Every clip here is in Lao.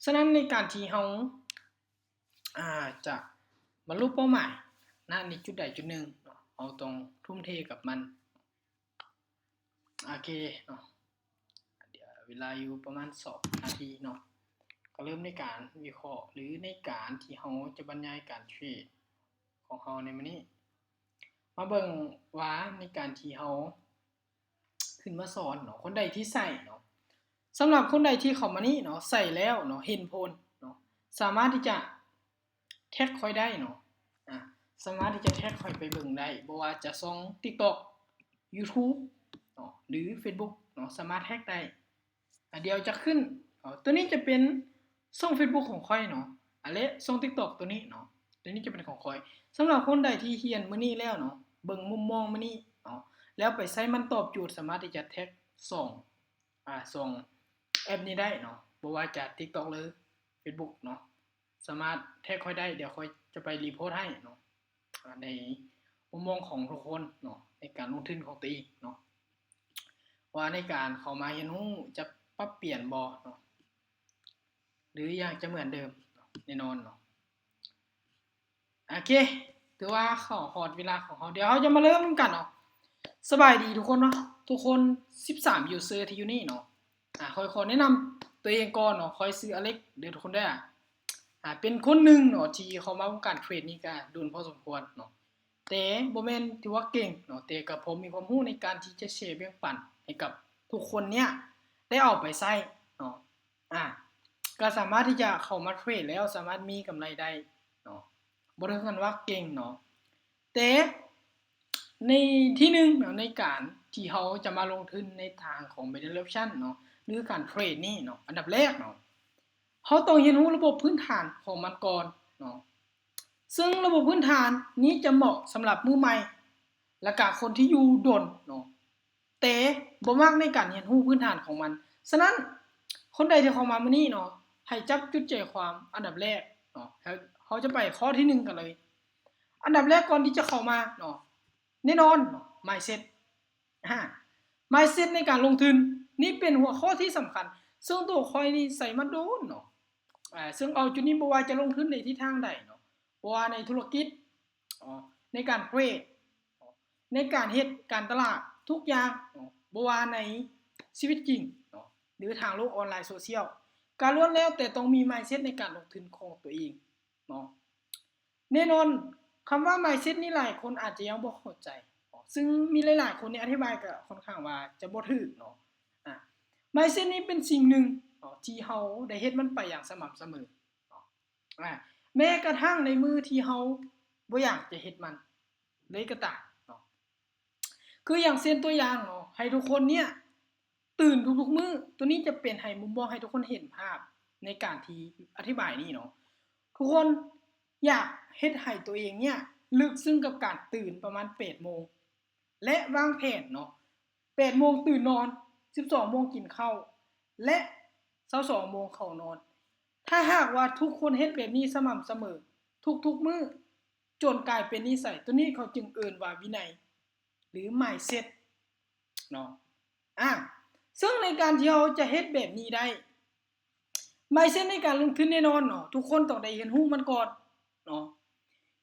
ສະນັ້ນໃນການທີ່ເຮົາ ອາ ຈະບັນລຸເປົ້າໝາຍນະ ໃນຈຸດໃດຈຸດໜຶ່ງເນາະ ເຮົາຕ້ອງທຸ່ມເທກັບມັນ. ໂອເຄເນາະ ເວລາຢູ່ປະມານສອງນາທີເນາະ ກໍເລີ່ມໃນການວິເຄາະ ຫຼື ໃນການທີ່ເຮົາຈະບັນຍາຍການເທຣດຂອງເຮົາໃນມື້ນີ້. ມາເບິ່ງວ່າໃນການທີ່ເຮົາຂຶ້ນມາສອນເນາະ ຄົນໃດທີ່ໃຊ້ເນາະ ສຳລັບຄົນໃດທີ່ເຂົ້າມານີ້ເນາະ ໃຊ້ແລ້ວເນາະ ເຫັນຜົນເນາະ ສາມາດທີ່ຈະແທັກຂ້ອຍໄດ້ເນາະ ອາ ສາມາດທີ່ຈະແທັກຂ້ອຍໄປເບິ່ງໄດ້ ບໍ່ວ່າຈະຊ່ອງ TikTok YouTube ເນາະ ຫຼື Facebook ເນາະ ສາມາດແທັກໄດ້. ອາ ດຽວຈະຂຶ້ນ ເອົາ ຕົວນີ້ຈະເປັນຊ່ອງ Facebook ຂອງຂ້ອຍເນາະ ອາ ແລະ ຊ່ອງ TikTok ຕົວນີ້ເນາະ ຕົວນີ້ຈະເປັນຂອງຂ້ອຍ. ສຳລັບຄົນໃດທີ່ຮຽນມື້ນີ້ແລ້ວເນາະ ເບິ່ງມຸມມອງມື້ນີ້ເນາະ ແລ້ວໄປໃຊ້ມັນຕອບໂຈດ ສາມາດທີ່ຈະແທັກສອງ ອາ ສອງແອັບນີ້ໄດ້ເນາະ ບໍ່ວ່າຈະ TikTok ຫຼື Facebook ເນາະ ສາມາດແທັກຂ້ອຍໄດ້ ດຽວຂ້ອຍຈະໄປຣີໂພດໃຫ້ເນາະ ອາ ໃນມຸມມອງຂອງທຸກຄົນເນາະ ໃນການລົງທຶນຂອງຕົວເອງເນາະ ວ່າໃນການເຂົ້າມາຮຽນຮູ້ຈະປັບປ່ຽນບໍ່ເນາະ ຫຼື ຢາກຈະເໝືອນເດີມເນາະ ແນ່ນອນເນາະ. ໂອເຄ ຖືວ່າເຂົ້າຮອດເວລາຂອງເຮົາ ດຽວເຮົາຈະມາເລີ່ມນຳກັນເນາະ. ສະບາຍດີທຸກຄົນເນາະ ທຸກຄົນສິບສາມ user ທີ່ຢູ່ນີ້ເນາະ. ອາ ຂ້ອຍຂໍແນະນຳຕົວເອງກ່ອນເນາະ ຂ້ອຍຊື່ອາເລັກເດີທຸກຄົນເດີ. ອາ ເປັນຄົນໜຶ່ງເນາະ ທີ່ເຂົ້າມາວົງການເທຣດນີ້ກະດົນພໍສົມຄວນເນາະ ແຕ່ບໍ່ແມ່ນຖືວ່າເກັ່ງເນາະ ແຕ່ກະພໍມີຄວາມຮູ້ໃນການທີ່ຈະແຊແບ່ງປັນໃຫ້ກັບທຸກຄົນເນີ້ຍໄດ້ເອົາໄປໃຊ້ເນາະ. ອາ ກໍສາມາດທີ່ຈະເຂົ້າມາເທຣດແລ້ວສາມາດມີກຳໄລໄດ້ເນາະ ບໍ່ເຖິງກັນວ່າເກັ່ງເນາະ ແຕ່ໃນທີໜຶ່ງເນາະ ໃນການທີ່ເຮົາຈະມາລົງທຶນໃນທາງຂອງ Binance Option ເນາະ ຫຼື ການເທຣດນີ້ເນາະ ອັນດັບແລກເນາະ ເຮົາຕ້ອງຮຽນຮູ້ລະບົບພື້ນຖານຂອງມັນກ່ອນເນາະ ເຊິ່ງລະບົບພື້ນຖານນີ້ຈະເໝາະສຳລັບມືໃໝ່ ແລະ ກະຄົນທີ່ຢູ່ດົນເນາະ ແຕ່ບໍ່ມັກໃນການຮຽນຮູ້ພື້ນຖານຂອງມັນ. ສະນັ້ນ ຄົນໃດທີ່ເຂົ້າມາມື້ນີ້ເນາະ ໃຫ້ຈັບຈຸດໃຈຄວາມອັນດັບແລກເນາະ ເຮົາຈະໄປຂໍ້ທີໜຶ່ງກັນເລີຍ. ອັນດັບແລກກ່ອນທີ່ຈະເຂົ້າມາເນາະ ແນ່ນອນເນາະ mindset ອາ mindset ໃນການລົງທຶນ ນີ້ເປັນຫົວຂໍ້ທີ່ສຳຄັນ ເຊິ່ງໂຕຂ້ອຍນີ້ໃສ່ມາດົນເນາະ ອາ ເຊິ່ງເອົາຈຸດນີ້ບໍ່ວ່າຈະລົງທຶນໃນທິດທາງໃດເນາະ ບໍ່ວ່າໃນທຸລະກິດ ໃນການເທຣດ ໃນການເຮັດການຕະຫຼາດ ທຸກຢ່າງ ບໍ່ວ່າໃນຊີວິດຈິງ ຫຼື ທາງໂລກອອນລາຍໂຊຊຽວ ກະລ້ວນແລ້ວແຕ່ຕ້ອງມີ mindset ໃນການລົງທຶນຂອງຕົວເອງເນາະ. ແນ່ນອນ ຄຳວ່າ mindset ນີ້ຫຼາຍຄົນອາດຈະຍັງບໍ່ເຂົ້າໃຈ ເຊິ່ງມີຫຼາຍໆຄົນນີ້ອະທິບາຍກະຄ່ອນຂ້າງວ່າຈະບໍ່ຖືກເນາະ. ອາ mindset ນີ້ເປັນສິ່ງໜຶ່ງເນາະ ທີ່ເຮົາໄດ້ເຮັດມັນໄປຢ່າງສະໝ່ຳສະເໝີເນາະ ອາ ແມ້ກະທັ່ງໃນມື້ທີ່ເຮົາບໍ່ຢາກຈະເຮັດມັນເລີຍກໍຕາມເນາະ. ຄືຢ່າງເຊັ່ນຕົວຢ່າງເນາະ ໃຫ້ທຸກຄົນເນີ້ຍຕື່ນທຸກໆມື້ ຕົວນີ້ຈະເປັນໃຫ້ມຸມມອງໃຫ້ທຸກຄົນເຫັນພາບໃນການທີ່ອະທິບາຍນີ້ເນາະ. ທຸກຄົນຢາກເຮັດໃຫ້ຕົວເອງເນີ້ຍເລິກເຊິ່ງກັບການຕື່ນປະມານແປດໂມງ ແລະ ວາງແຜນເນາະ ແປດໂມງຕື່ນນອນ ສິບສອງໂມງກິນເຂົ້າ ແລະ ຊາວສອງໂມງເຂົ້ານອນ. ຖ້າຫາກວ່າທຸກຄົນເຮັດແບບນີ້ສະໝ່ຳສະເໝີທຸກໆມື້ ຈົນກາຍເປັນນິໄສ ຕົວນີ້ເຂົາຈຶ່ງເອີ້ນວ່າວິໄນ ຫຼື mindset ເນາະ. ອາ ເຊິ່ງໃນການທີ່ເຮົາຈະເຮັດແບບນີ້ໄດ້ mindset ໃນການລົງທຶນແນ່ນອນເນາະ ທຸກຄົນຕ້ອງໄດ້ຮຽນຮູ້ມັນກ່ອນເນາະ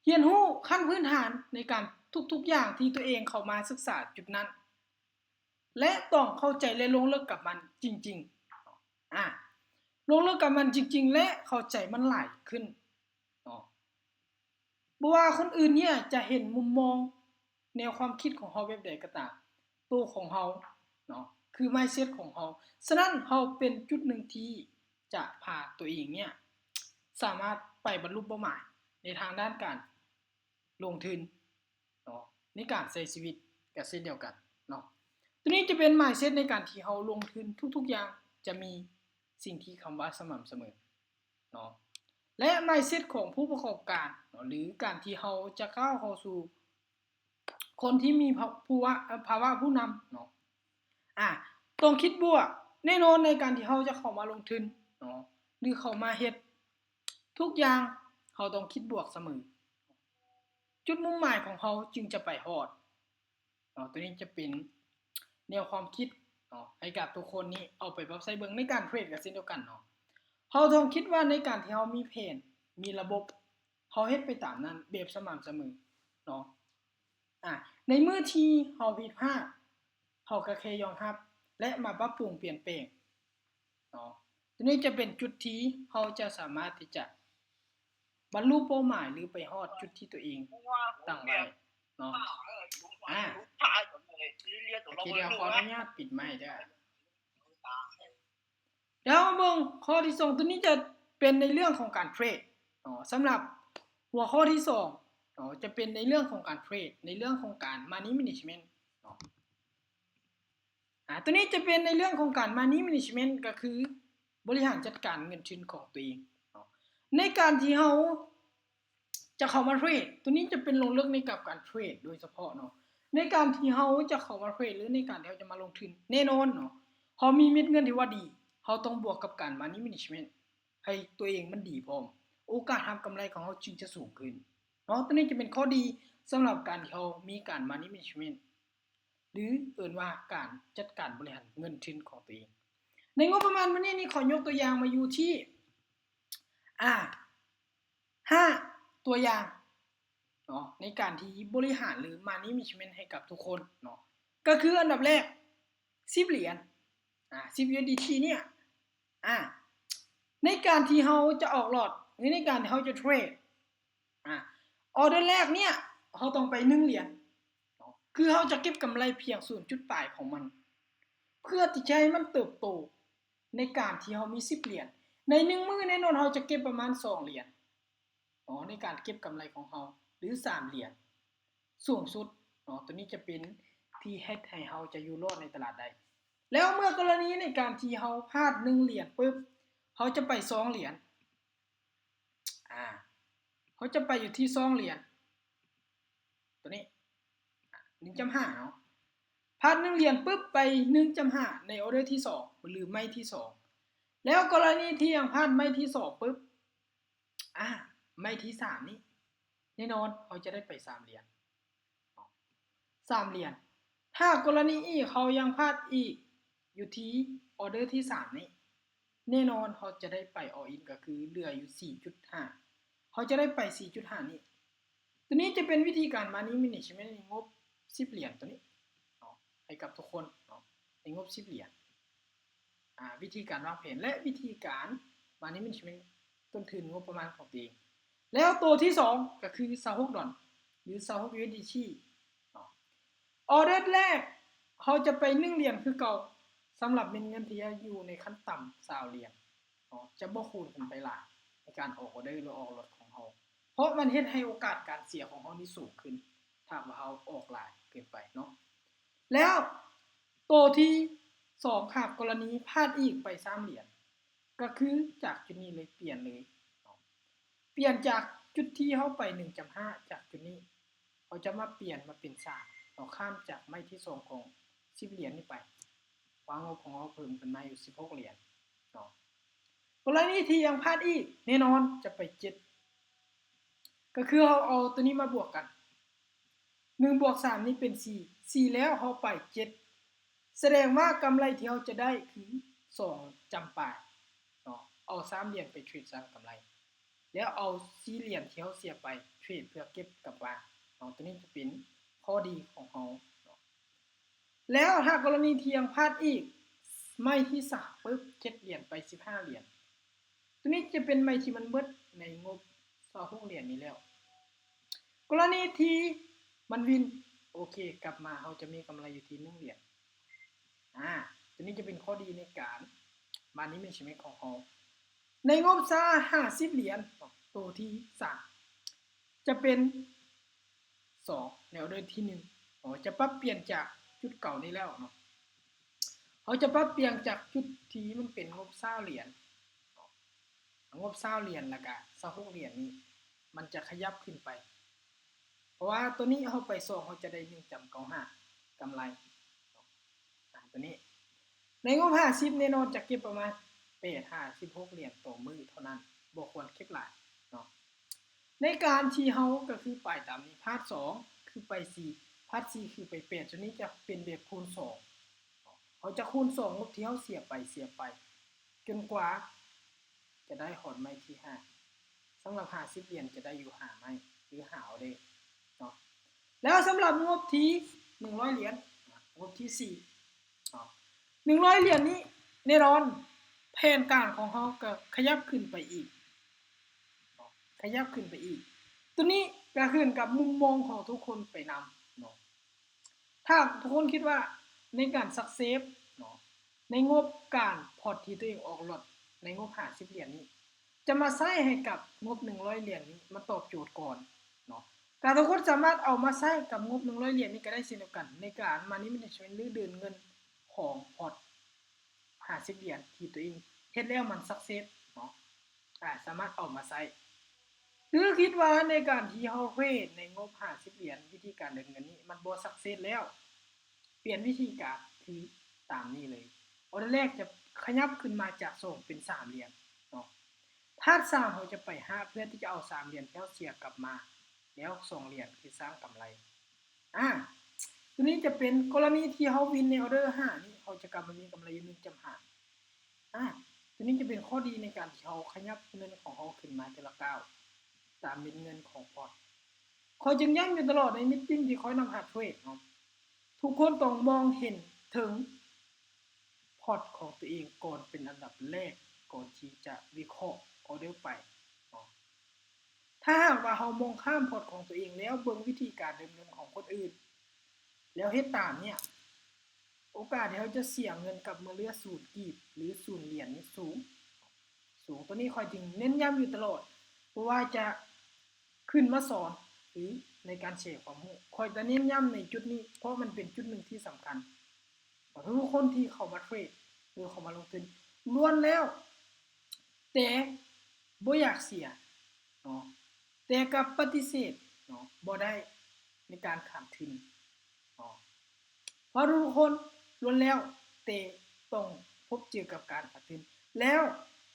ຮຽນຮູ້ຂັ້ນພື້ນຖານໃນການທຸກໆຢ່າງທີ່ຕົວເອງເຂົ້າມາສຶກສາຈຸດນັ້ນ ແລະ ຕ້ອງເຂົ້າໃຈ ແລະ ລົງເລິກກັບມັນຈິງໆ ອາ ລົງເລິກກັບມັນຈິງໆ ແລະ ເຂົ້າໃຈມັນຫຼາຍຂຶ້ນເນາະ. ບໍ່ວ່າຄົນອື່ນເນີ້ຍຈະເຫັນມຸມມອງ ແນວຄວາມຄິດຂອງເຮົາແບບໃດກໍຕາມ ໂຕຂອງເຮົາເນາະ ຄື mindset ຂອງເຮົາ. ສະນັ້ນ ເຮົາເປັນຈຸດໜຶ່ງທີ່ຈະພາຕົວເອງເນີ້ຍ ສາມາດໄປບັນລຸເປົ້າໝາຍໃນທາງດ້ານການລົງທຶນເນາະ ໃນການໃຊ້ຊີວິດກໍເຊັ່ນດຽວກັນເນາະ. ຕົວນີ້ຈະເປັນ mindset ໃນການທີ່ເຮົາລົງທຶນທຸກໆຢ່າງ ຈະມີສິ່ງທີ່ຄຳວ່າສະໝ່ຳສະເໝີ ເນາະ ແລະ mindset ຂອງຜູ້ປະກອບການເນາະ ຫຼື ການທີ່ເຮົາຈະກ້າວເຂົ້າສູ່ຄົນທີ່ມີພະ ຜູ້ວ່າ ພາວະຜູ້ນຳເນາະ ອາ ຕ້ອງຄິດບວກ. ແນ່ນອນໃນການທີ່ເຮົາຈະເຂົ້າມາລົງທຶນເນາະ ຫຼື ເຂົ້າມາເຮັດທຸກຢ່າງ ເຮົາຕ້ອງຄິດບວກສະເໝີ ຈຸດມຸ່ງໝາຍຂອງເຮົາຈຶ່ງຈະໄປຮອດ ເນາະ ຕົວນີ້ຈະເປັນແນວຄວາມຄິດເນາະ ໃຫ້ກັບທຸກຄົນນີ້ເອົາໄປປັບໃຊ້ເບິ່ງໃນການເທຣດກໍເຊັ່ນດຽວກັນເນາະ. ເຮົາຕ້ອງຄິດວ່າໃນການທີ່ເຮົາມີແຜນ ມີລະບົບ ເຮົາເຮັດໄປຕາມນັ້ນແບບສະໝ່ຳສະເໝີເນາະ. ອາ ໃນມື້ທີ່ເຮົາຜິດພາດ ເຮົາກໍແຄ່ຍອມຮັບ ແລະ ມາປັບປຸງປ່ຽນແປງເນາະ. ຕົວນີ້ຈະເປັນຈຸດທີ່ເຮົາຈະສາມາດທີ່ຈະບັນລຸເປົ້າໝາຍ ຫຼື ໄປຮອດຈຸດທີ່ຕົວເອງຕັ້ງໄວ້ເນາະ. ອາ ໂອເຄ ດຽວຂໍອະນຸຍາດປິດໄມເດີ້. ດຽວເຮົາມາເບິ່ງຂໍ້ທີສອງ ຕົວນີ້ຈະເປັນໃນເລື່ອງຂອງການເທຣດເນາະ. ສຳລັບຫົວຂໍ້ທີສອງເນາະ ຈະເປັນໃນເລື່ອງຂອງການເທຣດ ໃນເລື່ອງຂອງການ Money Management ເນາະ. ອາ ຕົວນີ້ຈະເປັນໃນເລື່ອງຂອງການ Money Management ກໍຄືບໍລິຫານຈັດການເງິນທຶນຂອງຕົວເອງເນາະ. ໃນການທີ່ເຮົາ ຈະເຂົ້າມາເທຣດ ຕົວນີ້ຈະເປັນລົງເລິກໃນກັບການເທຣດໂດຍສະເພາະເນາະ. ໃນການທີ່ເຮົາຈະເຂົ້າມາເທຣດ ຫຼື ໃນການທີ່ເຮົາຈະມາລົງທຶນ ແນ່ນອນເນາະ ເຮົາມີເມັດເງິນທີ່ວ່າດີ ເຮົາຕ້ອງບວກກັບການ Money Management ໃຫ້ຕົວເອງມັນດີພ້ອມ ໂອກາດຮັບກຳໄລຂອງເຮົາຈຶ່ງຈະສູງຂຶ້ນເນາະ. ຕົວນີ້ຈະເປັນຂໍ້ດີສຳລັບການທີ່ເຮົາມີການ Money Management ຫຼື ເອີ້ນວ່າການຈັດການບໍລິຫານເງິນທຶນຂອງຕົວເອງ. ໃນງົບປະມານມື້ນີ້ນີ້ ຂໍຍົກຕົວຢ່າງມາຢູ່ທີ່ ອາ ຫ້າຕົວຢ່າງເນາະ ໃນການທີ່ບໍລິຫານ ຫຼື Money Management ໃຫ້ກັບທຸກຄົນເນາະ. ກໍຄືອັນດັບແລກ ສິບຫຼຽນ ອາ ສິບ USDT ເນຍ ອາ ໃນການທີ່ເຮົາຈະອອກລອດ ຫຼື ໃນການທີ່ເຮົາຈະເທຣດ ອາ ອໍເດີແລກເນຍ ເຮົາຕ້ອງໄປໜຶ່ງຫຼຽນເນາະ ຄືເຮົາຈະເກັບກຳໄລພຽງສູນຈຸດປາຍຂອງມັນ ເພື່ອທີ່ຈະໃຫ້ມັນເຕີບໂຕ ໃນການທີ່ເຮົາມີສິບຫຼຽນ ໃນໜຶ່ງມື້ແນ່ນອນເຮົາຈະເກັບປະມານສອງຫຼຽນເນາະ ໃນການເກັບກຳໄລຂອງເຮົາ ຫຼື ສາມຫຼຽນສູງສຸດເນາະ. ຕົວນີ້ຈະເປັນທີ່ເຮັດໃຫ້ເຮົາຈະຢູ່ລອດໃນຕະຫຼາດໄດ້. ແລ້ວເມື່ອກໍລະນີໃນການທີ່ເຮົາພາດໜຶ່ງຫຼຽນປຶບ ເຮົາຈະໄປສອງຫຼຽນ ອາ ເຮົາຈະໄປຢູ່ທີ່ສອງຫຼຽນ ຕົວນີ້ ອາ ໜຶ່ງຈຸດຫ້າເນາະ ພາດໜຶ່ງຫຼຽນປຶບ ໄປໜຶ່ງຈຸດຫ້າໃນອໍເດີທີສອງ ຫຼື ໄມ້ທີສອງ. ແລ້ວກໍລະນີທີ່ຍັງພາດໄມ້ທີສອງປຶບ ອາ ໄມ້ທີສາມນີ້ ແນ່ນອນເຮົາຈະໄດ້ໄປສາມຫຼຽນ ສາມຫຼຽນ. ຖ້າກໍລະນີອີກເຮົາຍັງພາດອີກຢູ່ທີ່ອໍເດີທີສາມນີ້ ແນ່ນອນເຮົາຈະໄດ້ໄປ all in ກໍຄືເຫຼືອຢູ່ສີ່ຈຸດຫ້າ ເຮົາຈະໄດ້ໄປສີ່ຈຸດຫ້ານີ້. ຕົວນີ້ຈະເປັນວິທີການ Money Management ໃນງົບສິບຫຼຽນຕົວນີ້ເນາະ ໃຫ້ກັບທຸກຄົນເນາະ ໃນງົບສິບຫຼຽນ. ອາ ວິທີການວາງແຜນ ແລະ ວິທີການ Money Management ຕົ້ນທຶນງົບປະມານຂອງຕົວເອງ. ແລ້ວໂຕທີສອງ ກໍຄືຊາວຫົກດອນ ຫຼື ຊາວຫົກ USDT ເນາະ. ອໍເດີແລກ ເຮົາຈະໄປໜຶ່ງຫຼຽນຄືເກົ່າ ສຳລັບເມັດເງິນທີ່ຈະຢູ່ໃນຂັ້ນຕ່ຳຊາວຫຼຽນເນາະ ຈະບໍ່ຄູນຂຶ້ນໄປຫຼາຍໃນການອອກອໍເດີ ຫຼື ອອກລອດຂອງເຮົາ ເພາະມັນເຮັດໃຫ້ໂອກາດການເສຍຂອງເຮົານີ້ສູງຂຶ້ນ ຖ້າວ່າເຮົາອອກຫຼາຍເກີນໄປເນາະ. ແລ້ວໂຕທີສອງ ຫາກກໍລະນີພາດອີກໄປສາມຫຼຽນ ກໍຄືຈາກຈຸດນີ້ເລີຍ ປ່ຽນເລີຍເນາະ ປ່ຽນຈາກຈຸດທີ່ເຮົາໄປໜຶ່ງຈຸດຫ້າ ຈາກຈຸດນີ້ ເຮົາຈະມາປ່ຽນມາເປັນສາມເນາະ ຂ້າມຈາກໄມ້ທີສອງຂອງສິບຫຼຽນນີ້ໄປ ວາງງົບຂອງເຮົາເພີ່ມຂຶ້ນມາຢູ່ສິບຫົກຫຼຽນເນາະ. ກໍລະນີທີ່ຍັງພາດອີກ ແນ່ນອນຈະໄປເຈັດ ກໍຄືເຮົາເອົາຕົວນີ້ມາບວກກັນ ໜຶ່ງບວກສາມນີ້ເປັນສີ່ ສີ່ແລ້ວເຮົາໄປເຈັດ ສະແດງວ່າກຳໄລທີ່ເຮົາຈະໄດ້ຄືສອງຈຳປາຍເນາະ. ເອົາສາມຫຼຽນໄປເທຣດສ້າງກຳໄລ ແລ້ວເອົາສີ່ຫຼຽນທີ່ເຮົາເສຍໄປເທຣດເພື່ອເກັບກັບມາເນາະ. ຕົວນີ້ຈະເປັນຂໍ້ດີຂອງເຮົາເນາະ. ແລ້ວຖ້າກໍລະນີທີ່ຍັງພາດອີກ ໄມ້ທີສາມປຶບ ເຈັດຫຼຽນໄປສິບຫ້າຫຼຽນ ຕົວນີ້ຈະເປັນໄມ້ທີ່ມັນເບິດໃນງົບຊາວຫົກຫຼຽນນີ້ແລ້ວ. ກໍລະນີທີ່ມັນວິນ ໂອເຄ ກັບມາເຮົາຈະມີກຳໄລຢູ່ທີ່ໜຶ່ງຫຼຽນ. ອາ ຕົວນີ້ຈະເປັນຂໍ້ດີໃນການ Money Management ຂອງເຮົາ. ໃນງົບຊາ ຫ້າສິບຫຼຽນ ໂຕທີສາມ ຈະເປັນສອງ ແນວເດີນທີໜຶ່ງ ເຮົາຈະປັບປ່ຽນຈາກຈຸດເກົ່ານີ້ແລ້ວເນາະ. ເຮົາຈະປັບປ່ຽນຈາກຈຸດທີ່ມັນເປັນງົບຊາວຫຼຽນເນາະ ງົບຊາວຫຼຽນ ແລ້ວກະຊາວຫົກຫຼຽນນີ້ ມັນຈະຂະຫຍັບຂຶ້ນໄປ ເພາະວ່າໂຕນີ້ເຮົາໄປສອງ ເຮົາຈະໄດ້ໜຶ່ງຈຳເກົ້າຫ້າ ກຳໄລເນາະ. ອາ ໂຕນີ້ ໃນງົບຫ້າສິບແນ່ນອນຈະເກັບປະມານແປດຫາສິບຫົກຫຼຽນຕໍ່ມື້ເທົ່ານັ້ນ ບໍ່ຄວນເກັບຫຼາຍເນາະ. ໃນການທີ່ເຮົາ ກໍຄືໄປຕາມນີ້ ພາດສອງ ຄືໄປສີ່ ພາດສີ່ ຄືໄປແປດ ໂຕນີ້ຈະເປັນແບບຄູນສອງເນາະ. ເຮົາຈະຄູນສອງງົບທີ່ເຮົາເສຍໄປ ເສຍໄປ ຈົນກວ່າຈ ະໄດ້ຮອດໄມ້ທີຫ້າ. ສຳລັບຫ້າສິບຫຼຽນຈະໄດ້ຢູ່ຫ້າໄມ້ ຫຼື ຫ້າອອເດີເນາະ. ແລ້ວສຳລັບງົບທີໜຶ່ງຮ້ອຍຫຼຽນ, ງົບທີສີ່ເນາະ, ໜຶ່ງຮ້ອຍຫຼຽນນີ້ ແນ່ນອນແຜນການຂອງເຮົາກໍຂະຫຍັບຂຶ້ນໄປອີກເນາະ, ຂະຫຍັບຂຶ້ນໄປອີກ. ໂຕນີ້ກໍຂຶ້ນກັບມຸມມອງຂອງທຸກຄົນໄປນຳເນາະ. ຖ້າທຸກຄົນຄິດວ່າໃນການຊັກເຊສເນາະ ໃນງົບການພອດທີ່ຕົວເອງອອກລັອດໃນງົບຫ້າສິບຫຼຽນນີ້ ຈະມາໃຊ້ໃຫ້ກັບງົບໜຶ່ງຮ້ອຍຫຼຽນນີ້ ມັນຕອບໂຈດກ່ອນເນາະ. ການທຸກຄົນສາມາດເອົາມາໃຊ້ກັບງົບໜຶ່ງຮ້ອຍຫຼຽນນີ້ກໍໄດ້ເຊັ່ນດຽວກັນ ໃນການ Money Management ຫຼື ເດີນເງິນຂອງພອດຫ້າສິບຫຼຽນທີ່ຕົວເອງເຮັດແລ້ວມັນ success ເນາະ, ອາ ສາມາດເອົາມາໃຊ້. ຫຼືຄິດວ່າໃນການທີ່ເຮົາເທຣດໃນງົບຫ້າສິບຫຼຽນ ວິທີການເດີນເງິນນີ້ມັນບໍ່ success ແລ້ວ ປ່ຽນວິທີການຄືຕາມນີ້ເລີຍ. ອອເດີແລກຈະຂະຫຍັບຂຶ້ນມາຈາກສອງເປັນສາມຫຼຽນເນາະ. ທາດສາມເຮົາຈະໄປຫ້າເພື່ອທີ່ຈະເອົາສາມຫຼຽນແລ້ວເສຍກັບມາ ແລ້ວສອງຫຼຽນຄືສ້າງກຳໄລ. ອາ ໂຕນີ້ຈະເປັນກໍລະນີທີ່ເຮົາວິນໃນອອເດີຫ້ານີ້ ເຮົາຈະກັບມາມີກຳໄລຢູ່ໜຶ່ງຈຸດຫ້າ. ອາ ໂຕນີ້ຈະເປັນຂໍ້ດີໃນການທີ່ເຮົາຂະຫຍັບເງິນຂອງເຮົາຂຶ້ນມາເທື່ອລະກ້າວ ຕາມເມັດເງິນຂອງພອດ. ຂ້ອຍຈຶ່ງຢ້ຳຢູ່ຕະຫຼອດໃນ meeting ທີ່ຂ້ອຍນຳຫາເທຣດເນາະ, ທຸກຄົນຕ້ອງມອງເຫັນເຖິງພອດຂອງຕົວເອງກ່ອນເປັນອັນດັບແລກ ກ່ອນທີ່ຈະວິເຄາະອອເດີໄປເນາະ. ຖ້າຫາກວ່າເຮົາມອງຂ້າມພອດຂອງຕົວເອງ ແລ້ວເບິ່ງວິທີການເດີນເງິນຂອງຄົນອື່ນ ແລ້ວເຮັດຕາມເນີ້ຍ ໂອກາດທີ່ເຮົາຈະເສຍເງິນກັບມາເຫຼືອສູນກີບ ຫຼື ສູນຫຼຽນນີ້ສູງ ສູງ. ໂຕນີ້ຂ້ອຍຈຶ່ງເນັ້ນຢ້ຳຢູ່ຕະຫຼອດ ບໍ່ວ່າຈະຂຶ້ນມາສອນ ຫຼື ໃນການແຊຄວາມຮູ້ ຂ້ອຍຈະເນັ້ນຢ້ຳໃນຈຸດນີ້ ເພາະມັນເປັນຈຸດໜຶ່ງທີ່ສຳຄັນ. ທຸກຄົນທີ່ເຂົ້າມາເທຣດ ຫຼື ເຂົ້າມາລົງທຶນ ລ້ວນແລ້ວແຕ່ບໍ່ຢາກເສຍເນາະ, ແຕ່ກັບປະຕິເສດເນາະ ບໍ່ໄດ້ໃນການຂາດທຶນເນາະ. ເພາະທຸກໆຄົນລ້ວນແລ້ວແຕ່ຕ້ອງພົບເຈີກັບການຂາດທຶນ, ແລ້ວ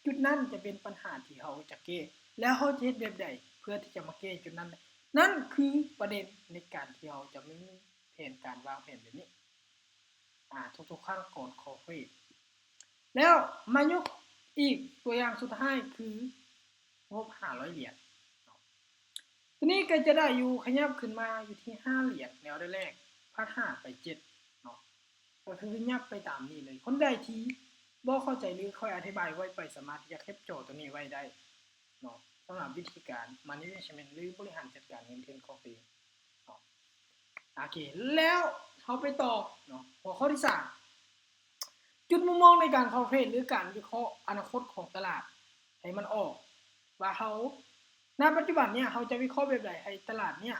ຈຸດນັ້ນຈະເປັນບັນຫາທີ່ເຮົາຈະແກ້ ແລ້ວເຮົາຈະເຮັດແບບໃດເພື່ອທີ່ຈະມາແກ້ຈຸດນັ້ນໄດ້? ນັ້ນຄືປະເດັນໃນການທີ່ເຮົາຈະມີແຜນການວາງແຜນແບບນີ້ ອາ ທຸກໆຄັ້ງກ່ອນເຂົ້າເທຣດ. ແລ້ວມາຍົກອີກຕົວຢ່າງສຸດທ້າຍຄືງົບຫ້າຮ້ອຍຫຼຽນເນາະ, ຕົວນີ້ກໍຈະໄດ້ຢູ່ ຂະຫຍັບຂຶ້ນມາຢູ່ທີ່ຫ້າຫຼຽນແນວໃດແລກ ພັດຫາໄປເຈັດເນາະ, ກໍຄືຂະຫຍັບໄປຕາມນີ້ເລີຍ. ຄົນໃດທີ່ບໍ່ເຂົ້າໃຈ ຫຼື ຂ້ອຍອະທິບາຍໄວໄປ ສາມາດທີ່ຈະແຄັບຈໍຕົວນີ້ໄວ້ໄດ້ເນາະ, ສຳລັບວິທີການ Money Management ຫຼື ບໍລິຫານຈັດການເງິນທຶນຂອງຕົວເອງເນາະ. ໂອເຄ ແລ້ວເຮົາໄປຕໍ່ເນາະ ຫົວຂໍ້ທີສາມ ຈຸດມຸມມອງໃນການເຂົ້າເທຣດ ຫຼື ການວິເຄາະອະນາຄົດຂອງຕະຫຼາດໃຫ້ມັນອອກ ວ່າເຮົາ ນະປັດຈຸບັນເນີ້ຍ ເຮົາຈະວິເຄາະແບບໃດໃຫ້ຕະຫຼາດເນີ້ຍ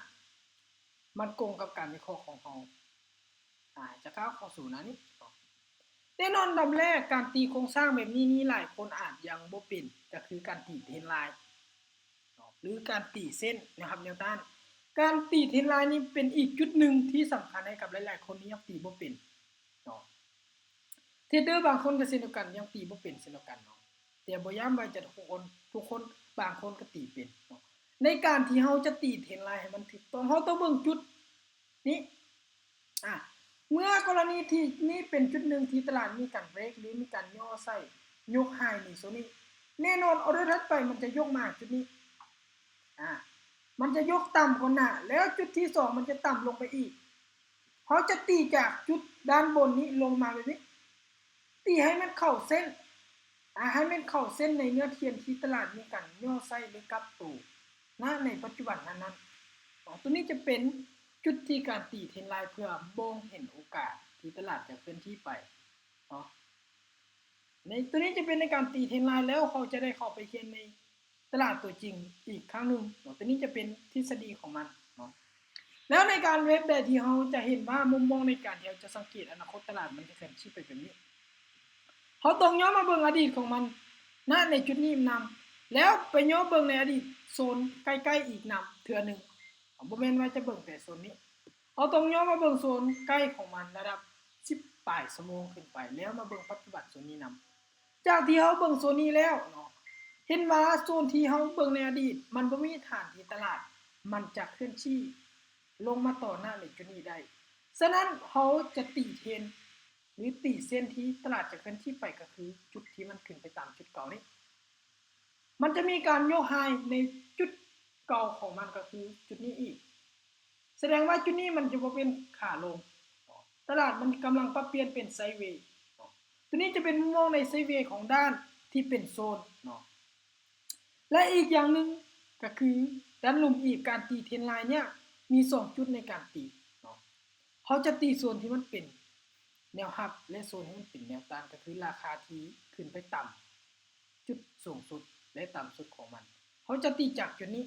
ມັນກົງກັບການວິເຄາະຂອງເຮົາ. ອາ ຈະກ້າວເຂົ້າສູ່ໜ້ານີ້ເນາະ. ແນ່ນອນ ອັນດັບແລກ ການຕີໂຄງສ້າງແບບນີ້ນີ້ ຫຼາຍຄົນອາດຍັງບໍ່ເປັນ ກໍຄືການຕີເທຣນລາຍ ເນາະ ຫຼື ການຕີເສັ້ນແນວຮັບແນວຕ້ານ. ການຕີເທຣນລາຍນີ້ເປັນອີກຈຸດໜຶ່ງທີ່ສຳຄັນໃຫ້ກັບຫຼາຍໆຄົນທີ່ຍັງຕີບໍ່ເປັນເນາະ. ເທຣດເດີບາງຄົນກໍເຊັ່ນດຽວກັນ ຍັງຕີບໍ່ເປັນເຊັ່ນດຽວກັນເນາະ, ແຕ່ບໍ່ຢ້ຳວ່າຈະທຸກຄົນ, ທຸກຄົນ, ບາງຄົນກໍຕີເປັນເນາະ. ໃນການທີ່ເຮົາຈະຕີເທຣນລາຍໃຫ້ມັນຖືກຕ້ອງ ເຮົາຕ້ອງເບິ່ງຈຸດນີ້. ອາ ເມື່ອກໍລະນີທີ່ນີ້ເປັນຈຸດໜຶ່ງທີ່ຕະຫຼາດມີການເບຣກ ຫຼື ມີການຫຍໍ້ໃສ່ ຍົກໄຮນີ້ ໂຊນນີ້ ແນ່ນອນ ອອເດີຖັດໄປມັນຈະຍົກມາຈຸດນີ້. ອາ ມັນຈະຍົກຕ່ຳກວ່າໜ້າ ແລ້ວຈຸດທີສອງມັນຈະຕ່ຳລົງໄປອີກ. ເຮົາຈະຕີຈາກຈຸດດ້ານບົນນີ້ລົງມາແບບນີ້ ຕີໃຫ້ມັນເຂົ້າເສັ້ນ ອາ ໃຫ້ມັນເຂົ້າເສັ້ນໃນເນື້ອທຽນທີ່ຕະຫຼາດມີການຫຍໍ້ໃສ່ ຫຼື ກັບໂຕ ນະ ໃນປັດຈຸບັນນັ້ນໆ. ຕົວນີ້ຈະເປັນຈຸດທີ່ການຕີເທຣນລາຍ ເພື່ອມອງເຫັນໂອກາດທີ່ຕະຫຼາດຈະເຄື່ອນທີ່ໄປເນາະ. ໃນຕົວນີ້ຈະເປັນໃນການຕີເທຣນລາຍ ແລ້ວເຮົາຈະໄດ້ເຂົ້າໄປຮຽນໃນຕະຫຼາດຕົວຈິງອີກຄັ້ງໜຶ່ງເນາະ. ຕົວນີ້ຈະເປັນທິດສະດີຂອງມັນເນາະ. ແລ້ວໃນການເວັບແບບທີ່ເຮົາຈະເຫັນວ່າມຸມມອງໃນການທີ່ເຮົາຈະສັງເກດອະນາຄົດຕະຫຼາດ ມັນຈະເຄື່ອນທີ່ໄປແບບນີ້. ເຮົາຕ້ອງຍ້ອນມາເບິ່ງອະດີດຂອງມັນນະ ໃນຈຸດນີ້ນຳ ແລ້ວໄປຍ້ອນເບິ່ງໃນອະດີດໂຊນໃກ້ໆອີກນຳເທື່ອໜຶ່ງ. ບໍ່ແມ່ນວ່າຈະເບິ່ງແຕ່ໂຊນນີ້, ເຮົາຕ້ອງຍ້ອນມາເບິ່ງໂຊນໃກ້ຂອງມັນລະດັບສິບປາຍຊົ່ວໂມງຂຶ້ນໄປ ແລ້ວມາເບິ່ງປັດຈຸບັນໂຊນນີ້ນຳ. ຈາກທີ່ເຮົາເບິ່ງໂຊນນີ້ແລ້ວເນາະ ເຫັນວ່າໂຊນທີ່ເຮົາເບິ່ງໃນອະດີດ ມັນບໍ່ມີທ່າທີ່ຕະຫຼາດມັນຈະເຄື່ອນທີ່ລົງມາຕໍ່ໜ້າໃນຈຸດນີ້ໄດ້. ສະນັ້ນເຮົາຈະຕີເທຣນ ຫຼື ຕີເສັ້ນທີ່ຕະຫຼາດຈະເຄື່ອນທີ່ໄປ ກໍຄືຈຸດທີ່ມັນຂຶ້ນໄປຕາມຈຸດເກົ່ານີ້. ມັນຈະມີການໂຍກໄຮໃນຈຸດເກົ່າຂອງມັນ ກໍຄືຈຸດນີ້ອີກ. ສະແດງວ່າຈຸດນີ້ມັນຈະບໍ່ເປັນຂາລົງ. ຕະຫຼາດມັນກຳລັງປັບປ່ຽນເປັນໄຊເວ. ຕົວນີ້ຈະເປັນມຸມມອງໃນໄຊເວຂອງດ້ານທີ່ເປັນໂຊນເນາະ. ແລະ ອີກຢ່າງໜຶ່ງກໍຄື ດ້ານລຸ່ມອີກ ການຕີເທຣນລາຍເນີ້ຍມີສອງຈຸດໃນການຕີເນາະ. ເຮົາຈະຕີໂຊນທີ່ມັນເປັນແນວຮັບ ແລະ ໂຊນທີ່ມັນເປັນແນວຕ້ານ ກໍຄືລາຄາທີ່ຂຶ້ນໄປຕ່ຳຈຸດສູງສຸດ ແລະ ຕ່ຳສຸດຂອງມັນ. ເຮົາຈະຕີຈາກຈຸດນີ້.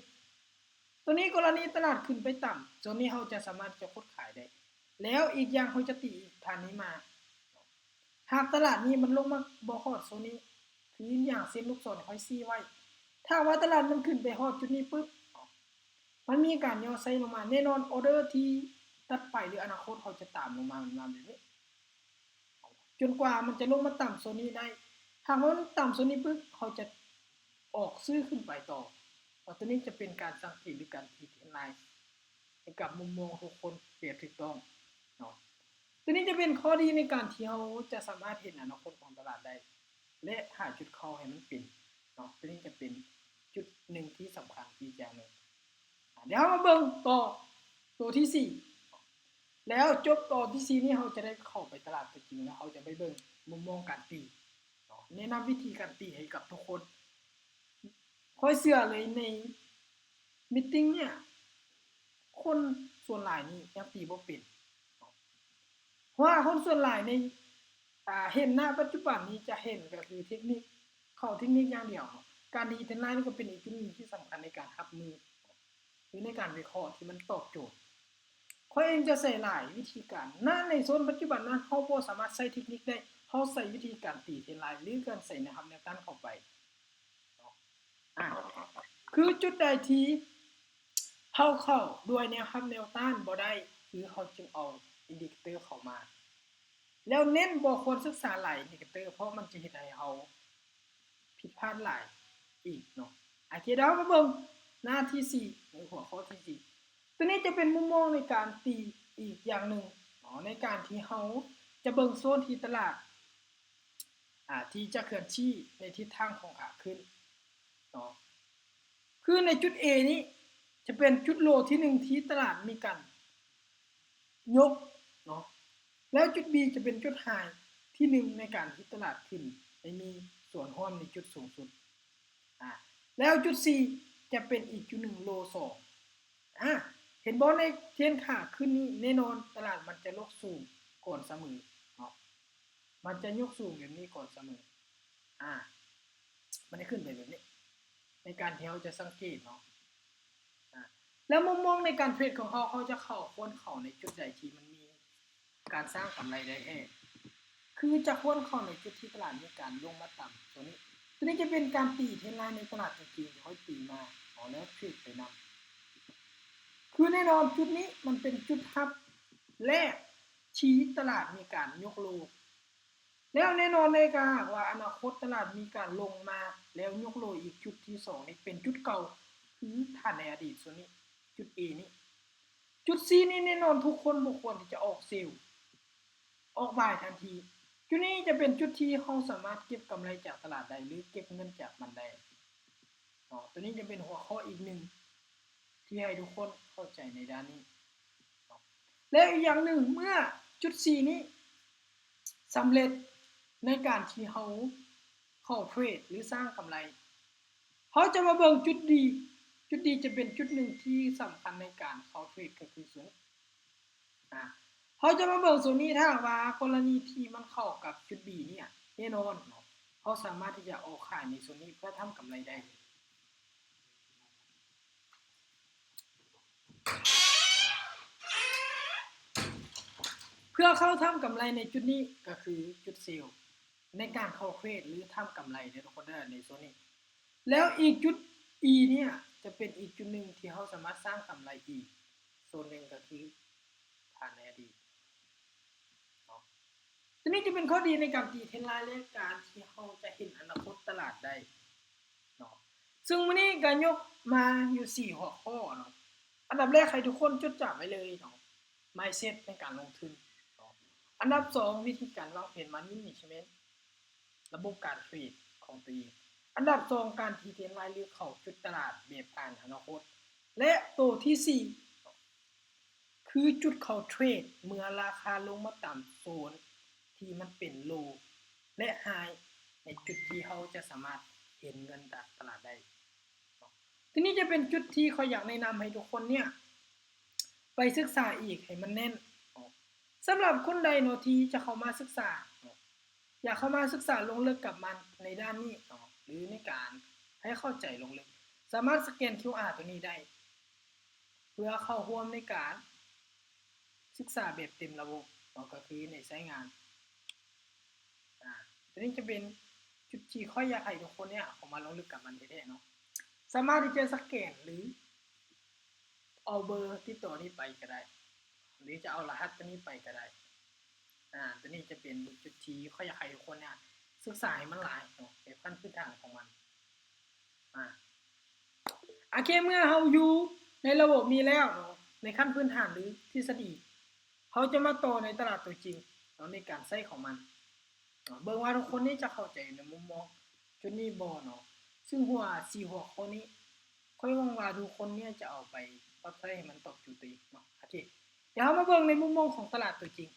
ຕົວນີ້ກໍລະນີຕະຫຼາດຂຶ້ນໄປຕ່ຳ ໂຊນນີ້ເຮົາຈະສາມາດທີ່ຈະຂຸດຂາຍໄດ້. ແລ້ວອີກຢ່າງເຮົາຈະຕີອີກທ່ານນີ້ມາ ຫາກຕະຫຼາດນີ້ມັນລົງມາບໍ່ຮອດໂຊນນີ້ ຄືຢ່າງເຊັ່ນລູກສອນຂ້ອຍຊີ້ໄວ້ ຖ້າວ່າຕະຫຼາດມັນຂຶ້ນໄປຮອດຈຸດນີ້ປຶບ ມັນມີການຫຍໍ້ໃສ່ລົງມາ ແນ່ນອນອອເດີທີ່ຖັດໄປ ຫຼື ອະນາຄົດເຮົາຈະຕາມລົງມາ ມັນມາແບບນີ້ ຈົນກວ່າມັນຈະລົງມາຕ່ຳໂຊນນີ້ໄດ້. ຫາກວ່າມັນຕ່ຳໂຊນນີ້ປຶບ ເຮົາຈະອອກຊື້ຂຶ້ນໄປຕໍ່. ແລ້ວຕົວນີ້ຈະເປັນການສັງເກດ ຫຼື ການຕີເທຣນລາຍໃຫ້ກັບມຸມມອງທຸກຄົນແບບຖືກຕ້ອງເນາະ. ຕົວນີ້ຈະເປັນຂໍ້ດີໃນການທີ່ເຮົາຈະສາມາດເຫັນອະນາຄົດຂອງຕະຫຼາດໄດ້ ແລະ ຫາຈຸດເຂົ້າໃຫ້ມັນເປັນເນາະ. ຕົວນີ້ຈະເປັນຈຸດໜຶ່ງທີ່ສຳຄັນອີກຢ່າງໜຶ່ງ. ອາ ດຽວເຮົາມາເບິ່ງຕໍ່ໂຕທີສີ່ ແລ້ວຈົບໂຕທີສີ່ນີ້ ເຮົາຈະໄດ້ເຂົ້າໄປຕະຫຼາດຕົວຈິງ ແລ້ວເຮົາຈະໄປເບິ່ງມຸມມອງການຕີເນາະ. ແນະນຳວິທີການຕີໃຫ້ກັບທຸກຄົນ. ຂ້ອຍເຊື່ອເລີຍໃນມີດຕິງເນີ້ຍ ຄົນສ່ວນຫຼາຍນີ້ຍັງຕີບໍ່ເປັນເນາະ. ເພາະວ່າຄົນສ່ວນຫຼາຍໃນ ອາ ເຫັນນະປັດຈຸບັນນີ້ຈະເຫັນກໍຄືເທັກນິກ ເຂົ້າເທັກນິກຢ່າງດຽວເນາະ. ການດີເທຣນລາຍນີ້ກໍເປັນອີກຈຸດໜຶ່ງທີ່ສຳຄັນໃນການຮັບມື ຫຼື ໃນການວິເຄາະທີ່ມັນຕອບໂຈດ. ຂ້ອຍເອງຈະໃຊ້ຫຼາຍວິທີການນະ ໃນໂຊນປັດຈຸບັນນະ ເຮົາບໍ່ສາມາດໃຊ້ເທັກນິກໄດ້ ເຮົາໃຊ້ວິທີການຕີເທຣນລາຍ ຫຼື ການໃສ່ແນວຮັບແນວຕ້ານເຂົ້າໄປເນາະ. ອາ ຄືຈຸດໃດທີ່ເຮົາເຂົ້າດ້ວຍແນວຮັບແນວຕ້ານບໍ່ໄດ້ ຄືເຮົາຈຶ່ງເອົາອິນດິເຄເຕີເຂົ້າມາ ແລ້ວເນັ້ນບໍ່ຄວນສຶກສາຫຼາຍອິນດິເຄເຕີ ເພາະມັນຈະເຮັດໃຫ້ເຮົາຜິດພາດຫຼາຍອີກເນາະ. ໂອເຄ ດຽວເຮົາມາເບິ່ງໜ້າທີສີ່ ຫຼື ຫົວຂໍ້ທີສີ່. ຕົວນີ້ຈະເປັນມຸມມອງໃນການຕີອີກຢ່າງໜຶ່ງເນາະ ໃນການທີ່ເຮົາຈະເບິ່ງໂຊນທີ່ຕະຫຼາດ ອາ ທີ່ຈະເຄື່ອນທີ່ໃນທິດທາງຂອງຂາຂຶ້ນເນາະ. ຄືໃນຈຸດ A ນີ້ຈະເປັນຈຸດໂລທີໜຶ່ງທີ່ຕະຫຼາດມີການຍົກເນາະ ແລ້ວຈຸດ B ຈະເປັນຈຸດໄຮທີໜຶ່ງໃນການທີ່ຕະຫຼາດຂຶ້ນໄດ້ມີສ່ວນຮ່ວມໃນຈຸດສູງສຸດ. ອາ ແລ້ວຈຸດ C ຈະເປັນອີກຈຸດໜຶ່ງ ໂລສອງ. ອາ ເຫັນບໍ່ ໃນເທຣນຂາຂຶ້ນນີ້ ແນ່ນອນຕະຫຼາດມັນຈະຍົກສູງກ່ອນສະເໝີເນາະ. ມັນຈະຍົກສູງແບບນີ້ກ່ອນສະເໝີ. ອາ ມັນຈະຂຶ້ນໄປແບບນີ້ ໃນການທີ່ເຮົາຈະສັງເກດເນາະ. ອາ ແລ້ວມຸມມອງໃນການເທຣດຂອງເຮົາ ເຮົາຈະເຂົ້າ ຄວນເຂົ້າໃນຈຸດໃດທີ່ມັນມີການສ້າງກຳໄລໄດ້ແທ້ ຄືຈະຄວນເຂົ້າໃນຈຸດທີ່ຕະຫຼາດມີການລົງມາຕ່ຳໂຕນີ້. ໂຕນີ້ຈະເປັນການຕີເທຣນລາຍໃນຕະຫຼາດຕົວຈິງທີ່ເຮົາຕີມາເນາະ ແລ້ວເທຣດໄປນຳ. ຄືແນ່ນອນຈຸດນີ້ມັນເປັນຈຸດຮັບແລກທີ່ຕະຫຼາດມີການຍົກໂລ ແລ້ວແນ່ນອນເລີຍ ຖ້າຫາກວ່າອະນາຄົດຕະຫຼາດມີການລົງມາ ແລ້ວຍົກໂລອີກ ຈຸດທີສອງນີ້ເປັນຈຸດເກົ່າ ຄືຖານໃນອະດີດໂຊນນີ້ ຈຸດ A ນີ້. ຈຸດ C ນີ້ແນ່ນອນທຸກຄົນບໍ່ຄວນທີ່ຈະອອກເຊວ ອອກບາຍທັນທີ. ຈຸດນີ້ຈະເປັນຈຸດທີ່ເຮົາສາມາດເກັບກຳໄລຈາກຕະຫຼາດໄດ້ ຫຼື ເກັບເງິນຈາກມັນໄດ້ເນາະ. ໂຕນີ້ຈະເປັນຫົວຂໍ້ອີກໜຶ່ງທີ່ໃຫ້ທຸກຄົນເຂົ້າໃຈໃນດ້ານນີ້ເນາະ. ແລະ ອີກຢ່າງໜຶ່ງ ເມື່ອຈຸດ C ນີ້ສຳເລັດໃນການທີ່ເຮົາເຂົ້າເທຣດ ຫຼື ສ້າງກຳໄລ, ເຮົາຈະມາເບິ່ງຈຸດ D. ຈຸດ D ຈະເປັນຈຸດໜຶ່ງທີ່ສຳຄັນໃນການເຂົ້າເທຣດ ກໍຄືໂຊນ ອາ ເຮົາຈະມາເບິ່ງໂຊນນີ້ ຖ້າຫາກວ່າກໍລະນີທີ່ມັນເຂົ້າກັບຈຸດ B ນີ້ ແນ່ນອນເນາະ ເຮົາສາມາດທີ່ຈະອອກຂາຍໃນໂຊນນີ້ເພື່ອທຳກຳໄລໄດ້. ເພື່ອເຂົ້າທຳກຳໄລໃນຈຸດນີ້ ກໍຄືຈຸດເຊວ ໃນການເຂົ້າເທຣດ ຫຼື ທຳກຳໄລເດີທຸກຄົນເດີ ໃນໂຊນນີ້. ແລ້ວອີກຈຸດ E ເນີ້ຍ ຈະເປັນອີກຈຸດໜຶ່ງທີ່ເຮົາສາມາດສ້າງກຳໄລອີກໂຊນໜຶ່ງ ກໍຄື ຜ່ານໃນອະດີດເນາະ. ຕົວນີ້ຈະເປັນຂໍ້ດີໃນການຕີເທຣນລາຍ ແລະ ການທີ່ເຮົາຈະເຫັນອະນາຄົດຕະຫຼາດໄດ້ເນາະ. ເຊິ່ງມື້ນີ້ກະຍົກມາຢູ່ສີ່ຫົວຂໍ້ເນາະ. ອັນດັບແລກໃຫ້ທຸກຄົນຈົດຈຳໄວ້ເລີຍເນາະ ມາຍເຊັດໃນການລົງທຶນເນາະ. ອັນດັບສອງ ວິທີການວາງແຜນ Money Management ລະບົບການເທຣດຂອງຕົວເອງ. ອັນດັບສອງ ການທີ່ເທຣນລາຍ ຫຼື ເຂົ້າຈຸດຕະຫຼາດແບບອ່ານອະນາຄົດ ແລະ ໂຕທີສີ່ ຄືຈຸດເຂົ້າເທຣດເມື່ອລາຄາລົງມາຕາມໂຊນທີ່ມັນເປັນໂລ ແລະ ໄຮ ໃນຈຸດທີ່ເຮົາຈະສາມາດເຫັນເງິນຈາກຕະຫຼາດໄດ້. ໂຕນີ້ຈະເປັນຈຸດທີ່ຂ້ອຍຢາກແນະນຳໃຫ້ທຸກຄົນເນຍ ໄປສຶກສາອີກໃຫ້ມັນແໜ້ນເນາະ. ສຳລັບຄົນໃດເນາະທີ່ຈະເຂົ້າມາສຶກສາເນາະ ຢາກເຂົ້າມາສຶກສາລົງເລິກກັບມັນໃນດ້ານນີ້ເນາະ ຫຼື ໃນການໃຫ້ເຂົ້າໃຈລົງເລິກ ສາມາດສະແກນຄິວອາໂຕນີ້ໄດ້ ເພື່ອເຂົ້າຮ່ວມໃນການສຶກສາແບບເຕັມລະບົບເນາະ ກໍຄືໃນໃຊ້ງານ. ອາ ໂຕນີ້ຈະເປັນຈຸດທີ່ຂ້ອຍຢາກໃຫ້ທຸກຄົນເນຍເຂົ້າມາລົງເລິກກັບມັນແທ້ໆເນາະ. ສາມາດທີ່ຈະສະແກນ ຫຼື ເອົາເບີຕິດຕໍ່ນີ້ໄປກໍໄດ້ ຫຼື ຈະເອົາລະຫັດໂຕນີ້ໄປກໍໄດ້. ອາ ໂຕນີ້ຈະເປັນຈຸດທີ່ຂ້ອຍຢາກໃຫ້ທຸກຄົນເນຍສຶກສາໃຫ້ມັນຫຼາຍເນາະ ແບບຂັ້ນພື້ນຖານຂອງມັນ. ອາ ໂອເຄ ເມື່ອເຮົາຢູ່ໃນລະບົບນີ້ແລ້ວເນາະ ໃນຂັ້ນພື້ນຖານ ຫຼື ທິດສະດີ ເຮົາຈະມາຕໍ່ໃນຕະຫຼາດຕົວຈິງເນາະ ໃນການໃຊ້ຂອງມັນເນາະ. ເບິ່ງວ່າທຸກຄົນນີ້ຈະເຂົ້າໃຈໃນມຸມມອງຈຸດນີ້ບໍ່ເນາະ. ຊຶ່ງຫົວ ສີ່ຫົວຂໍ້ນີ້ ຂ້ອຍຫວັງວ່າທຸກຄົນເນຍຈະເອົາໄປປັບໃຊ້ໃຫ້ມັນຕອບໂຈດຕົວເອງເນາະ. ໂອເຄ ດຽວເຮົາມາເບິ່ງໃນມຸມມອງຂອງຕະຫຼາດຕົວຈິງ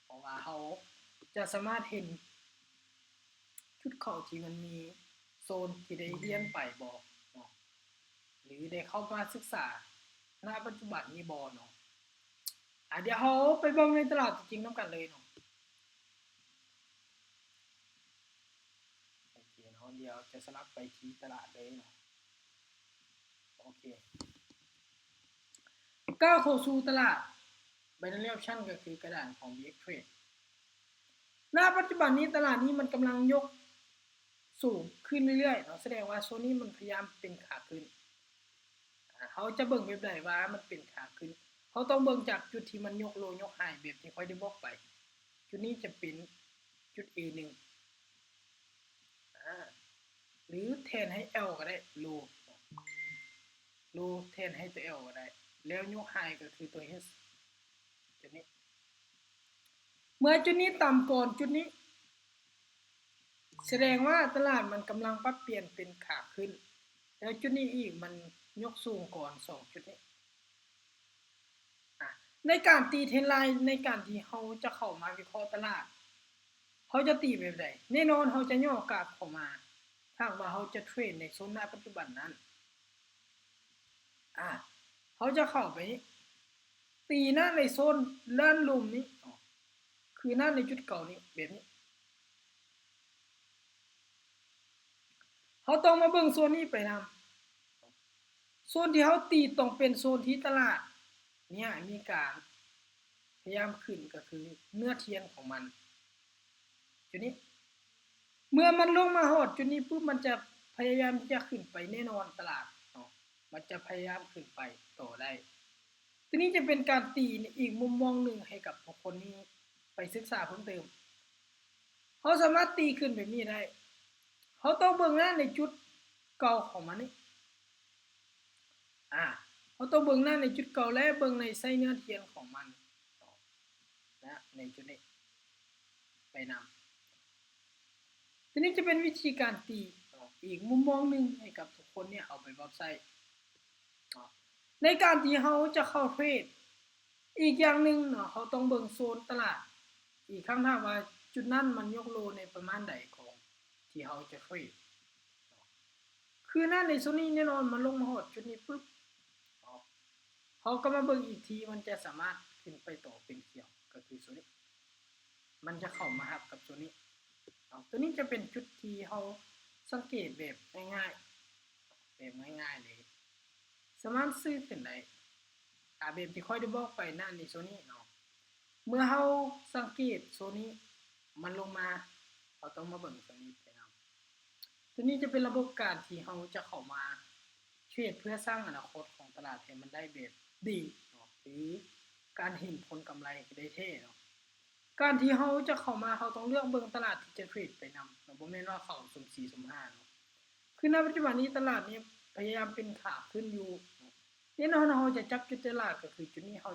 ເພາະວ່າເຮົາຈະສາມາດເຫັນຈຸດເຂົ້າທີ່ມັນມີໂຊນທີ່ໄດ້ຮຽນໄປບໍ່ເນາະ ຫຼື ໄດ້ເຂົ້າມາສຶກສາ ນະ ປັດຈຸບັນນີ້ບໍ່ເນາະ. ອາ ດຽວເຮົາໄປເບິ່ງໃນຕະຫຼາດຕົວຈິງນຳກັນເລີຍເນາະ. ໂອເຄເນາະ ດຽວຈະສະຫຼັບໄປທີ່ຕະຫຼາດເລີຍເນາະ. ໂອເຄ ກ້າວເຂົ້າສູ່ຕະຫຼາດ Binary Option ກໍຄືກະດານຂອງ BXTrade. ນະ ປັດຈຸບັນນີ້ຕະຫຼາດນີ້ມັນກຳລັງຍົກສູງຂຶ້ນເລື້ອຍໆເນາະ ສະແດງວ່າໂຊນນີ້ມັນພະຍາຍາມເປັນຂາຂຶ້ນ. ອາ ເຮົາຈະເບິ່ງແບບໃດວ່າມັນເປັນຂາຂຶ້ນ? ເຮົາຕ້ອງເບິ່ງຈາກຈຸດທີ່ມັນຍົກໂລຍົກໄຮ ແບບທີ່ຂ້ອຍໄດ້ບອກໄປ. ຈຸດນີ້ຈະເປັນຈຸດ A ໜຶ່ງ ອາ ຫຼື ແທນໃຫ້ L ກໍໄດ້ ໂລ ໂລແທນໃຫ້ຕົວ L ກໍໄດ້ ແລ້ວຍົກໄຮກໍຄືຕົວ H ຈຸດນີ້. ເມື່ອຈຸດນີ້ຕ່ຳກ່ອນຈຸດນີ້ ສະແດງວ່າຕະຫຼາດມັນກຳລັງປັບປ່ຽນເປັນຂາຂຶ້ນ ແລ້ວຈຸດນີ້ອີກມັນຍົກສູງກ່ອນສອງຈຸດນີ້. ອາ ໃນການຕີເທຣນລາຍ ໃນການທີ່ເຮົາຈະເຂົ້າມາວິເຄາະຕະຫຼາດ ເຮົາຈະຕີແບບໃດ? ແນ່ນອນເຮົາຈະຫຍໍ້ກາບເຂົ້າມາ ຖ້າຫາກວ່າເຮົາຈະເທຣດໃນໂຊນນະປັດຈຸບັນນັ້ນ. ອາ ເຮົາຈະເຂົ້າໄປ ຕີນະໃນໂຊນດ້ານລຸ່ມນີ້ ຄືນະໃນຈຸດເກົ່ານີ້ ແບບນີ້. ເຮົາຕ້ອງມາເບິ່ງໂຊນນີ້ໄປນຳ. ໂຊນທີ່ເຮົາຕີຕ້ອງເປັນໂຊນທີ່ຕະຫຼາດເນຍມີການພະຍາຍາມຂຶ້ນ ກໍຄືເນື້ອທຽນຂອງມັນ ຈຸດນີ້. ເມື່ອມັນລົງມາຮອດຈຸດນີ້ປຸບ ມັນຈະພະຍາຍາມທີ່ຈະຂຶ້ນໄປແນ່ນອນ ຕະຫຼາດເນາະ ມັນຈະພະຍາຍາມຂຶ້ນໄປຕໍ່ໄດ້. ໂຕນີ້ຈະເປັນການຕີອີກມຸມມອງໜຶ່ງໃຫ້ກັບທຸກຄົນນີ້ໄປສຶກສາເພີ່ມເຕີມ. ເຮົາສາມາດຕີຂຶ້ນແບບນີ້ໄດ້. ເຮົາຕ້ອງເບິ່ງນະໃນຈຸດເກົ່າຂອງມັນນີ້. ອາ ເຮົາຕ້ອງເບິ່ງນະໃນຈຸດເກົ່າ ແລະ ເບິ່ງໃນໄຊເນື້ອທຽນຂອງມັນນະ ໃນຈຸດນີ້ໄປນຳ. ໂຕນີ້ຈະເປັນວິທີການຕີເນາະ ອີກມຸມມອງໜຶ່ງໃຫ້ກັບທຸກຄົນເນຍເອົາໄປປັບໃຊ້ເນາະ ໃນການທີ່ເຮົາຈະເຂົ້າເທຣດ. ອີກຢ່າງໜຶ່ງເນາະ ເຮົາຕ້ອງເບິ່ງໂຊນຕະຫຼາດອີກຄັ້ງ ຖ້າວ່າຈຸດນັ້ນມັນຍົກໂລໃນປະມານໃດຂອງທີ່ເຮົາຈະເທຣດ. ຄືນະໃນໂຊນນີ້ແນ່ນອນ ມັນລົງມາຮອດຈຸດນີ້ປຶບ ເຮົາກໍມາເບິ່ງອີກທີ ມັນຈະສາມາດຂຶ້ນໄປຕໍ່ເປັນຂຽວ ກໍຄືໂຊນນີ້ ມັນຈະເຂົ້າມາຮັບກັບໂຊນນີ້ເນາະ. ໂຕນີ້ຈະເປັນຈຸດທີ່ເຮົາສັງເກດແບບງ່າຍໆ ແບບງ່າຍໆເລີຍ ສາມາດຊື້ຂຶ້ນໄດ້ ອາ ແບບທີ່ຂ້ອຍໄດ້ບອກໄປນະ ໃນໂຊນນີ້ເນາະ. ເມື່ອເຮົາສັງເກດໂຊນນີ້ມັນລົງມາ ເຮົາຕ້ອງມາເບິ່ງໂຊນນີ້ໄປນຳ. ໂຕນີ້ຈະເປັນລະບົບການທີ່ເຮົາຈະເຂົ້າມາເທຣດເພື່ອສ້າງອະນາຄົດຂອງຕະຫຼາດໃຫ້ມັນໄດ້ແບບດີເນາະ ຫຼື ການເຫັນຜົນກຳໄລທີ່ໄດ້ແທ້ເນາະ. ການທີ່ເຮົາຈະເຂົ້າມາ ເຮົາຕ້ອງເລືອກເບິ່ງຕະຫຼາດທີ່ຈະເທຣດໄປນຳເນາະ ບໍ່ແມ່ນວ່າເຂົ້າສຸ່ມສີ່ສຸ່ມຫ້າເນາະ. ຄືນະປັດຈຸບັນນີ້ຕະຫຼາດນີ້ພະຍາຍາມເປັນຂາຂຶ້ນຢູ່ ແນ່ນອນເຮົາຈະຈັບຈຸດຕະຫຼາດ ກໍຄືຈຸດນີ້ ເຮົາ